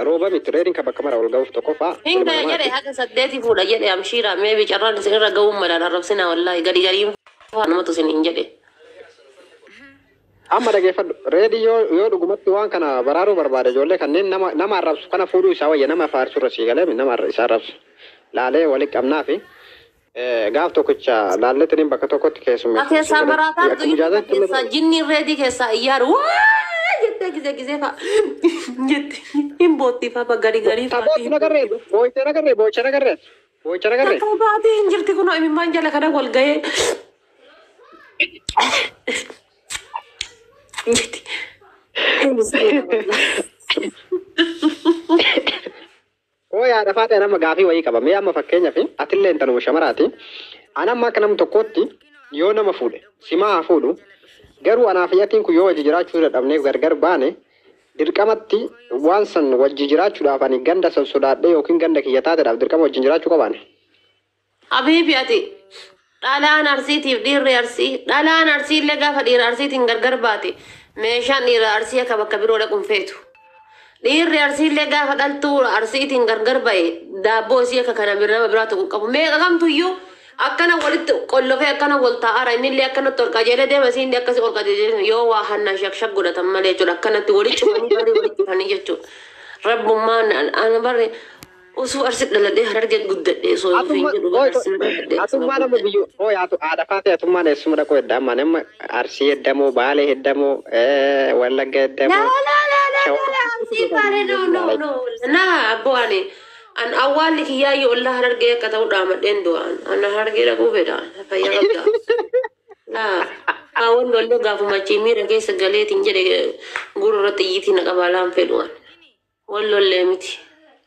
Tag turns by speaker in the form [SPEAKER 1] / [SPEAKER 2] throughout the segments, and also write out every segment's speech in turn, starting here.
[SPEAKER 1] Rooba miti reediin kan bakka mara ol ga'uuf tokkoffaa
[SPEAKER 2] Hin
[SPEAKER 1] ilma
[SPEAKER 2] gaya jedhe
[SPEAKER 1] namaati.
[SPEAKER 2] Haga 8 fuudha jedhe. Amshiira meebi carraan isin irra ga'uun malaan arrabsinaa, wallaahi gadi gadiin namatu isin hin jedhe.
[SPEAKER 1] Amma dhageeffadhu, Reedii yoo dhugumatti waan kana baraaruu barbaade, ijoollee kanneen nama arrabsu kana fuudhuu isaa wayya nama faarsuu irra. Sii galee nama isa arrabsu laalee walitti qabnaa fi gaaf tokkicha laalleetiin bakka tokkotti
[SPEAKER 2] Ka
[SPEAKER 1] keessummeessa. Sii
[SPEAKER 2] keessaa
[SPEAKER 1] galee
[SPEAKER 2] maraataa
[SPEAKER 1] akkuma
[SPEAKER 2] tuyyuu
[SPEAKER 1] ijaazatti
[SPEAKER 2] keessaa jinni Reedii keessaa iyyaaru waa jettee gizee gizee fa'a jetti hin bootti fa'a gadi garii fa'a
[SPEAKER 1] Taphooti
[SPEAKER 2] hin
[SPEAKER 1] nagarree
[SPEAKER 2] bootti.
[SPEAKER 1] Boo'icha nagarree, boo'icha nagarree, boo'icha nagarree.
[SPEAKER 2] Takka baatee hin jirti, kunoo imimmaan jala kana wal ga'ee jetti.
[SPEAKER 1] Oo, yaada faatee nama gaafii wayii qaba. Mee amma fakkeenyaaf atillee intaluma shamaraati. Ani amma akka nama tokkootti yoo nama fuudhe simaa haa fuudhu, garuu anaa fi atiin kun yoo wajji jiraachuu dadhabnee gargar baane, dirqamatti waan san wajji jiraachuudhaaf ani ganda san sodaadhee yookiin ganda kiyya taateedhaaf dirqama wajjin jiraachuu qabaane?
[SPEAKER 2] Habiibi, ati dhalaan Arsiitiif dhiirri Arsii, dhalaan Arsii illee gaafa dhiira Arsiitiin gargar baate meeshaan dhiira Arsii akka bakka biroo dhaquun feetu. Dhiirri Arsii illee gaafa dhaltuu Arsiitiin gargar ba'e daabboo isii akka kana nama biraa tokko qabu. Meeqa kamtuyyuu akkana walitti qollofee akkana wal taa'aara, inni illee akkanatti ol qajeelee deema, isiin illee akkasii ol qajeelee, yoo waa hannaan shak shak godhatan malee jechuudha, akkanatti walitti cufanii, barri walitti cufanii jechuudha. Rabbummaan ana barri osoo Arsi dhaladhee Harargee guddadhee osoo hin
[SPEAKER 1] Atummaa
[SPEAKER 2] jedhu bara Arsi dhaladhee osoo
[SPEAKER 1] atummaa nama
[SPEAKER 2] guddadhe.
[SPEAKER 1] biyyu oo yaatu haadha faatee atummaan eessuma dhaquu hedda? Amma nama Arsii heddamoo, Baalee heddamoo, Wallagga
[SPEAKER 2] La
[SPEAKER 1] heddamoo,
[SPEAKER 2] la la la la
[SPEAKER 1] Shawaa
[SPEAKER 2] la, Arsii, Baale, no, no, no. Na abbo, ani an awwaalli kiyyaayyuu ollaa Harargee akka ta'u dhaamadheen du'aan an Harargee dhaquu fedha, fayyaa qabda. Laa kaawwan lollee gaafuma achii miira keessa galeetiin jedhe gurra irratti iyyitii na qabaa laan fedhu an wal lollee miti.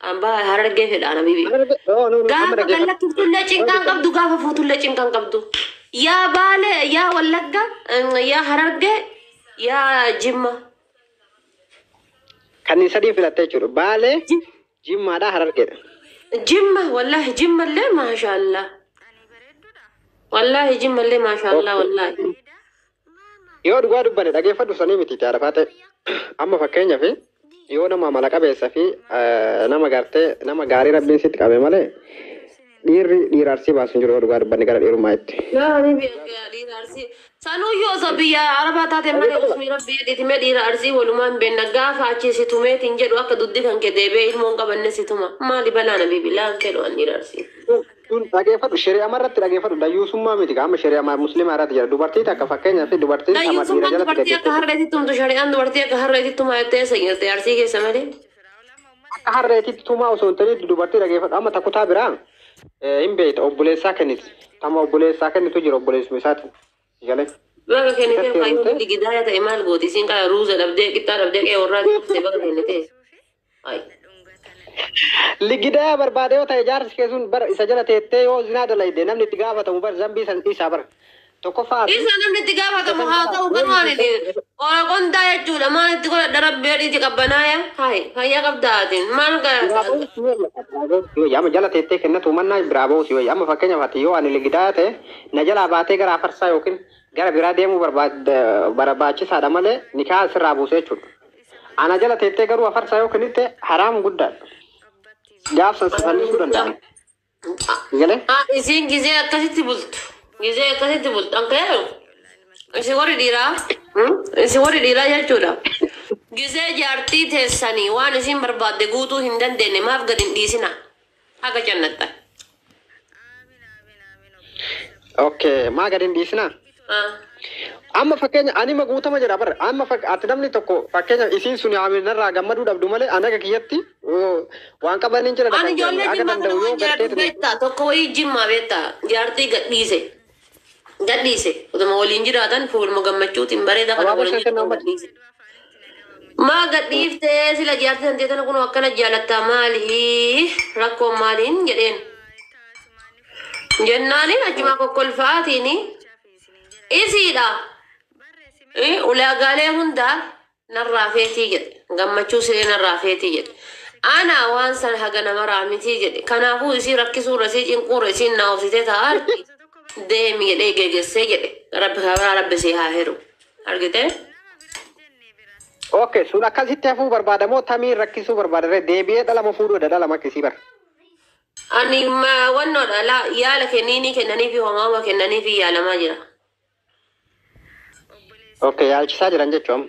[SPEAKER 2] Abbaa Harargee fedha ana bibi.
[SPEAKER 1] Harargee, no, no, no, amma
[SPEAKER 2] Gaafa
[SPEAKER 1] dhaggeeffadhu.
[SPEAKER 2] gallakkiftuullee cinqaan qabdu, gaafa fuutullee cinqaan qabdu. Yaa Baale, yaa Wallagga, yaa Harargee, yaa Jimma.
[SPEAKER 1] Kanneen sadii filattee jechuudha. Baalee, Jimmaadhaa, Harargeedha.
[SPEAKER 2] Jimma, wallahi Jimmallee maashaallah. Wallahi Jimmallee maashaallah wallahi.
[SPEAKER 1] Yoo dhugaa dubbanne, dhageeffadhu, sanii miti haadha ta'e. Amma fakkeenyaaf yoo nama amala qabeessa fi nama gartee nama gaarii Rabbiin sitti qabe malee, dhiirri dhiira Arsii baasu hin jiru yoo dhugaa dubbanne gara dhiirummaa itti.
[SPEAKER 2] Yaa habibi, dhiira Arsii. Sanuyyuu osoo biyya Arabaa taate malee usmi Rabbi jedhiti mee dhiira Arsii walumaan beenna, gaafa achi si tumeetiin jedhu akka duddi kan kee deebi'ee ilmoon qabanne si tuma. Maali balaan habibi, laan fedhu an dhiira Arsii.
[SPEAKER 1] Kun dhageeffadhu, shari'ama irratti dhageeffadhu, dayyuusummaa miti, qaama shari'ama musliimaa irratti jira. Dubartii takka fakkeenyaaf dubartiin tama dhiira
[SPEAKER 2] Dayyuusummaan
[SPEAKER 1] jalatti
[SPEAKER 2] dubartii akka
[SPEAKER 1] gaggeessite.
[SPEAKER 2] harreetti tumtu, shari'aan dubartii akka harreetti tumaa jettee eessa jirte Arsii keessa malee?
[SPEAKER 1] Akka harreetitti tumaa osoo hin ta'in, dubartii dhageeffadhu, amma takkutaa biraa hin beekta, obboleessaa kenniti. Tama obboleessaa kennitu jira, obboleessuma isaati. Galee.
[SPEAKER 2] Baga kennitee
[SPEAKER 1] Isatti
[SPEAKER 2] fayyuu
[SPEAKER 1] heerumte.
[SPEAKER 2] gidaaya ta'e maal gooti isiin qara ruuza dhabdee qixxaa dhabdee qe'ee warraa dhuftee baga kennitee. Ay.
[SPEAKER 1] Ligidaa barbaade yoo ta'e, jaarsi kee sun bara isa jala teettee yoo zinaa dalayde, namni itti gaafatamu bar zambii san isaa bara. Tokkoffaa ati
[SPEAKER 2] Isa namni itti
[SPEAKER 1] isa
[SPEAKER 2] gaafatamu
[SPEAKER 1] san
[SPEAKER 2] haa
[SPEAKER 1] jalaa
[SPEAKER 2] ta'u,
[SPEAKER 1] yoo
[SPEAKER 2] garuu ani
[SPEAKER 1] hiikte
[SPEAKER 2] ora qondaa jechuudha, maal itti godhadha? Rabbi jedhiiti qabbanaaya hayi fayyaa qabdaatiin maal
[SPEAKER 1] biraa ba'uu si wayya. Biraa ba'uu si wayya. Amma jala teettee kennatu mannaa biraa ba'uu si wayya. Amma fakkeenyaaf ati yoo ani ligidaa ta'e na jalaa baatee gara afarsaa yookiin gara biraa deemuu barbaachisaadha malee nikaa sirraa buuse jechuudha. Ana jala teettee garuu afarsaa yoo kennitte haraam guddaadha. Gaafsan si fannisuu danda'an. Galee?
[SPEAKER 2] Ah, isiin gizee akkasitti bultu. Gizee akkasitti bultu. An ka'eeru. Isin warri dhiiraa. Isin warri dhiiraa jechuudha. Gizee jaartii teessanii waan isin barbaadde guutuu hin dandeenye maaf gad hin dhiisina? Haga jannattan.
[SPEAKER 1] Okay, maa gadi hin dhiisinaa?
[SPEAKER 2] Ah.
[SPEAKER 1] Amma fakkeenya ani ma guutama jira bara. Amma ati namni tokko fakkeenya isiin sun narraa gammaduu dhabdu malee ani akka kiyyatti waan qaban hin jira
[SPEAKER 2] Ani
[SPEAKER 1] dhaqan
[SPEAKER 2] ijoollee
[SPEAKER 1] jedhame aga
[SPEAKER 2] Jimmaa kana
[SPEAKER 1] danda'u yoo
[SPEAKER 2] waan jaaladhu
[SPEAKER 1] garteetu
[SPEAKER 2] beektaa, tokko wayii Jimmaa beektaa, jaartii gadhiise. Gadhiise. Utuma waliin jiraatan fuuluma gammachuutiin bareeda kana
[SPEAKER 1] abaaboo
[SPEAKER 2] waliin
[SPEAKER 1] shan
[SPEAKER 2] jiraatan
[SPEAKER 1] kennaa.
[SPEAKER 2] Gadhiise. Maa gadhiiftee? Sila jaartii san teetana kun akkana jaalattaa, maali rakkoon maaliin jedheen. Jennaaniin achumaa kokkolfaatiin isiidha. Ulaagaalee hundaa narraa feetii jedhe. Gammachuu siree narraa feetii jedhe. Ana waan san haga namaraa mitii jedhe. Kanaafuu isii rakkisuurra, isii cinquurra, isiin naa obsitee taa'aarti. Deemi jedhee geggeessee jedhe. Rabbi kabiraa rabbi sii haa hiru. Argitee?
[SPEAKER 1] Okay, sun akkasitti hafuu barbaada moo tamiin rakkisuu barbaada ree deebi'ee dhalama fuudhuudha dhalama akkasii bara.
[SPEAKER 2] Ani wannoodha laa yaala kenniinii kennanii fi homaama kennanii fi yaalamaa jira.
[SPEAKER 1] Okay, yaalchisaa jiran jechuun.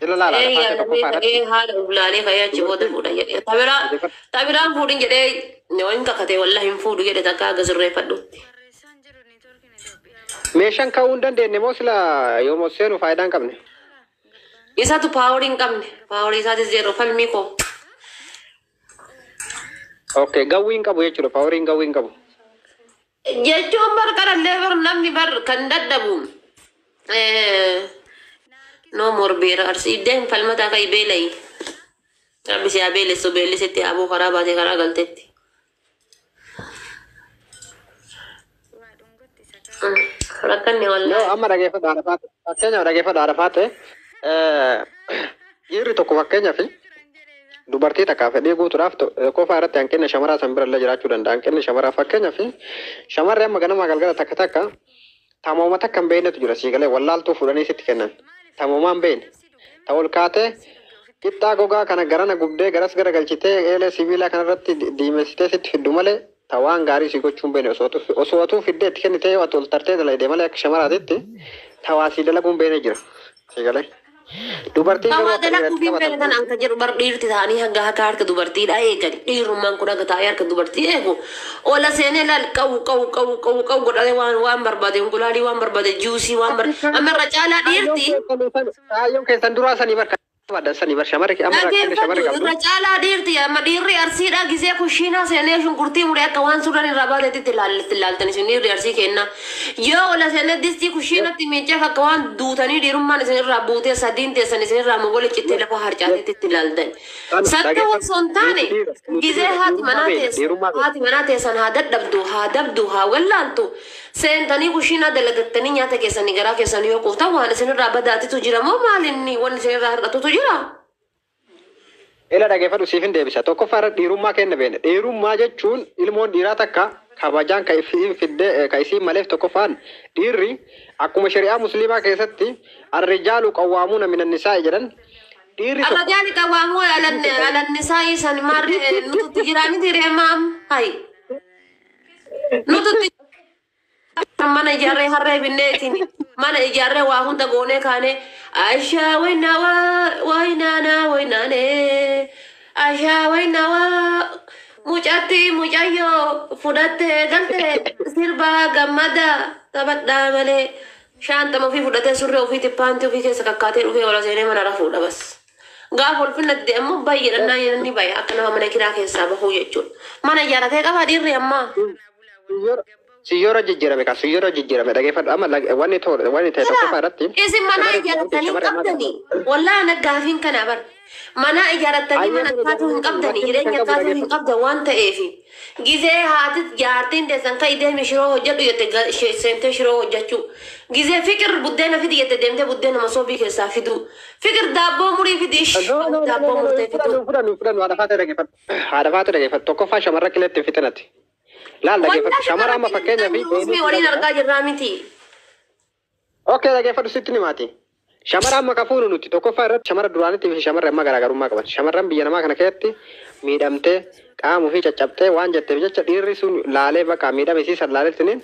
[SPEAKER 1] Ila laala
[SPEAKER 2] Ee
[SPEAKER 1] lafaatee
[SPEAKER 2] yaalamee
[SPEAKER 1] tokkoffaa irratti.
[SPEAKER 2] ka'ee haala ulaalee ka'ee achi booda fuudha jedhee. Tabiraan fuudhin jedhee waan kakatee wallahi hin fuudhu jedhe takka haga sirreeffadhutti.
[SPEAKER 1] Meeshaan ka'uu hin dandeenye moo sila yommuu seenu faayidaa hin qabne?
[SPEAKER 2] Isatu paaworii hin qabne. Paaworii isaatis zeero falmii koo.
[SPEAKER 1] Okay, gawwii hin qabu jechuudha. Paaworiin gawwii hin qabu.
[SPEAKER 2] Jechuun bar qarallee bar namni bar kan dadhabu. No more beera arsii deem falmataa ka'i beelayi. Rabbi si haa beelessu beellisitti haa buu karaa baatee karaa galtetti. Rakkanne
[SPEAKER 1] Yoo
[SPEAKER 2] wallaahi.
[SPEAKER 1] amma dhageeffadhu Arafaate. Fakkeenyaaf dhageeffadhu Arafaate. Dhiirri tokko fakkeenyaaf dubartii takkaa fedhii guutuudhaaf qofaa irratti hanqinni shamaraa san bira illee jiraachuu danda'a. Hanqinni shamaraa fakkeenyaaf shamarri amma ganamaa galgala takka takka tamooma takka hin beeknetu jira sii galee wallaaltuu fuudhanii sitti kennan. Tamoomaa hin beekne. Ta ol kaatee qixxaa gogaa kana garana gubdee garas gara galchitee eelee sibiilaa kanarratti diimessitee sitti fiddu malee ta waan gaarii si gochuu hin beekne osoo atuu fiddee itti kennitee yoo ati ol tartee dalagde malee akka shamaraatitti ta waa sii dalaguu hin beekne jira. Sii galee. Dubartiin garuu
[SPEAKER 2] Hawaa
[SPEAKER 1] akka
[SPEAKER 2] dalaguu
[SPEAKER 1] dhiiraatti
[SPEAKER 2] fi beela
[SPEAKER 1] taphatan.
[SPEAKER 2] tan anka jedhu bar dhiirti ta'anii hanga haka harka dubartiidha eegan. Dhiirummaan kun hanga taa'ee harka dubartii eegu. Ola seenee laal qabu qabu qabu qabu qabu godhatee waan waan barbaade unkulaalii waan barbaade juusii waan barbaade. Amma irra caalaa dhiirti
[SPEAKER 1] Kaayyoon keessan duraa sanii barka barbaadan sanii bar shamarri amma rakkinni shamarri
[SPEAKER 2] dhaggeeffatu
[SPEAKER 1] qabdu.
[SPEAKER 2] irra caalaa dhiirti amma dhiirri arsiidha gisee kushiinaa seenee shunkurtii muree akka waan suuraan irraa baatetti ilaaltan isin dhiirri arsii kenna. Yoo ola seenee distii kushiinatti miiceef akka waan duutanii dhiirummaan isin irraa buutee sadiin teessan isin irraa mogola cittee lafa harcaatetti ilaaltan.
[SPEAKER 1] Kan
[SPEAKER 2] Satta
[SPEAKER 1] dhageeffatu
[SPEAKER 2] osoo hin taane
[SPEAKER 1] nuti dhiira nuti
[SPEAKER 2] gisee
[SPEAKER 1] dhiira
[SPEAKER 2] haati
[SPEAKER 1] dhiirummaa
[SPEAKER 2] manaa
[SPEAKER 1] beekna
[SPEAKER 2] teessan
[SPEAKER 1] dhiirummaa beekna.
[SPEAKER 2] haati manaa teessan haa dadhabdu haa dabdu haa wallaaltu seentanii kushiinaa dalagattanii nyaata keessanii garaa keessanii yoo quuftan waan isin irraa badaatitu jira moo maalinni wanni isin irraa hir'atutu jira?
[SPEAKER 1] Ila dhageeffadhu siif hin deebisa. Tokkoffaa irratti dhiirummaa kenna beekna. Dhiirummaa jechuun ilmoon dhiiraa takka kabajaan kan isiin fidde kan isiin maleef tokkoffaan dhiirri akkuma shari'aa musliimaa keessatti arrijaalu qawwaamuuna minan nisaa'i jedhan dhiirri tokko
[SPEAKER 2] الرجال قوامون على النساء سن مار نتو جيراني تيري مام هاي نتو mana ijaarree harree binneetiin mana ijaarree waa hunda goonee kaane ashaa waynaa waynaanaa waynaanee ashaa waynaa mucatti mucayyoo fudhattee galte sirbaa gammada taphadhaa malee shaantama ofii fudhatee surree ofiitti paantii ofii keessa kakkaatee dhufee ola seenee mana rafuudha bas. Gaafa ulfinatti ammoo baay'eedha inni baay'ee akka nama mana kiraa keessaa bahuu jechuudha. Mana ijaarratee qabaa dhiirri ammaa.
[SPEAKER 1] Siyyoora jijjiirame kan siyyoora jijjiirame dhageeffadhu amma wanni ta'e wanni ta'e tokkoffaa irratti
[SPEAKER 2] Isin mana
[SPEAKER 1] shamarri
[SPEAKER 2] ijaarratanii hin
[SPEAKER 1] shamarri ammaa
[SPEAKER 2] qabdanii. Wallaahi ana gaafiin kana bar. Mana ijaarratanii mana kaatuu hin qabdanii.
[SPEAKER 1] rakkinni kan
[SPEAKER 2] Jireenya
[SPEAKER 1] qabu
[SPEAKER 2] kaatuu hin
[SPEAKER 1] dhageeffadhu.
[SPEAKER 2] qabdan waan ta'eef. Gizee haati jaartiin teessan ka'i deemi shiroo hojjedhu jette seentee shiroo hojjechuu. Gizee fikir buddeena fidi jette deemtee buddeena masoobii keessaa fiduu. Fikir daabboo murii fidi ish
[SPEAKER 1] No, no, no, no,
[SPEAKER 2] daabboo
[SPEAKER 1] no, no,
[SPEAKER 2] murtee fiduu.
[SPEAKER 1] fudhannu, fudhannu, fudhannu, haadha faatee dhageeffadhu. Haadha faatee dhageeffadhu. Tokkoffaa shamarra qileetti hin fixinati. Laal dhageeffadhu.
[SPEAKER 2] Wallaahi
[SPEAKER 1] Shamara
[SPEAKER 2] shamarra
[SPEAKER 1] amma fakkeenyaa fi
[SPEAKER 2] qileetti
[SPEAKER 1] deemee
[SPEAKER 2] waliin
[SPEAKER 1] filadha.
[SPEAKER 2] argaa jirraa miti.
[SPEAKER 1] Okay, dhageeffadhu sitti himaati. Shamara amma ka fuunu nuti tokkoffaa irratti shamara duraanitti fi shamarri amma garaagarummaa qaban. Shamarran biyya namaa kana keessatti miidhamtee qaama ofii caccabtee waan jetteef jecha dhiirri sun laalee bakka miidhame isii san laalettiniin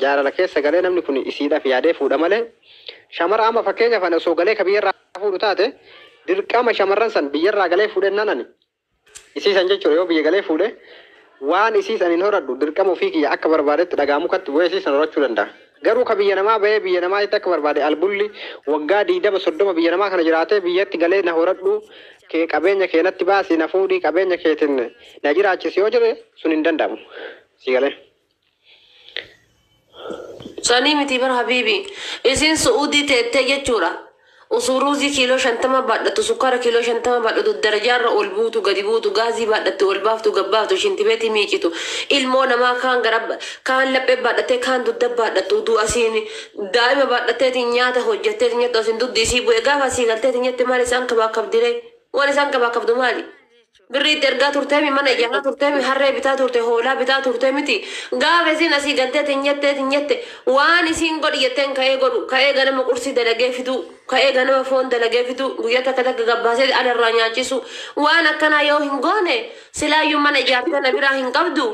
[SPEAKER 1] jaalala keessa galee namni kun isiidhaaf yaadee fuudha malee shamara amma fakkeenyaaf ani osoo galee ka biyyarraa fuudhu taate dirqama shamarran san biyyarraa galee fuudhennaan ani isii san jechuudha yoo biyya galee fuudhe waan isii san hin horadhu dirqama ofii kiyya akka barbaadetti dhagaa mukatti bu'ee isii san horachuu danda'a. Garuu ka biyya namaa bahee biyya namaatti akka barbaade albulli waggaa 20 30 biyya namaa kana jiraatee biyyatti galee na horadhu kee qabeenya kee natti baasi na fuudhii qabeenya keetiin na jiraachisi yoo jedhe sun hin danda'amu. Si galee.
[SPEAKER 2] Sanii miti bar habiibi. Isin su'uudii teettee jechuudha. Osoo ruuzii kiiloo 50 baadhattu, sukkaara kiiloo 50 baadhattu, darajaarra ol buutu, gadi buutu, gaazii baadhattu, ol baaftu, gad baaftu, shintibeetii miicitu. Ilmoo namaa kaan gara kaan laphee baadhattee, kaan dugda baadhattu, utuu asiin daa'ima baadhatteetiin nyaata hojjetteetiin nyaattu asiin dugdi isii bu'e gaafa asii galteetiin nyaatti maal isaan qabaa qabdiree? Waan isaan qabaa qabdu maali? Birrii itti ergaa turteemi, mana ijaaraa turteemi, harree bitaa turte, hoolaa bitaa turte miti. Gaafa isiin asii galtee tinyette tinyette, waan isiin godhi jetteen ka'ee godhu, ka'ee ganama qursii dalagee fiduu, ka'ee ganama foon dalagee fiduu, guyyaa takka takka gabbaasee alarraa nyaachisu, waan akkanaa yoo hin goone, silaayyuu mana ijaartee na biraa hin qabdu,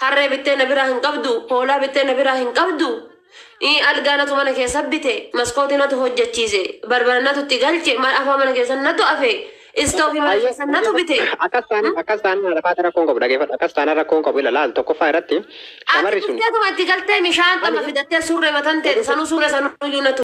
[SPEAKER 2] harree bittee na biraa hin qabdu, hoolaa bittee na biraa hin qabdu. Algaa natu mana keessa bite, maskootii natu hojjechiise, balbala natu itti galche, maal afaa mana keessa natu afe, istoofii mana keessa natu bite.
[SPEAKER 1] Akkas taanaan lafaati rakkoon qabu, dhageeffadhu, akkas taanaan rakkoon qabu. Ilaal, tokkoffaa irratti
[SPEAKER 2] Ati
[SPEAKER 1] shamarri sun
[SPEAKER 2] dhufteetuma itti galtee, bishaan xama fidattee, surree matan teete sanuu, surree sanuu iyyuu natu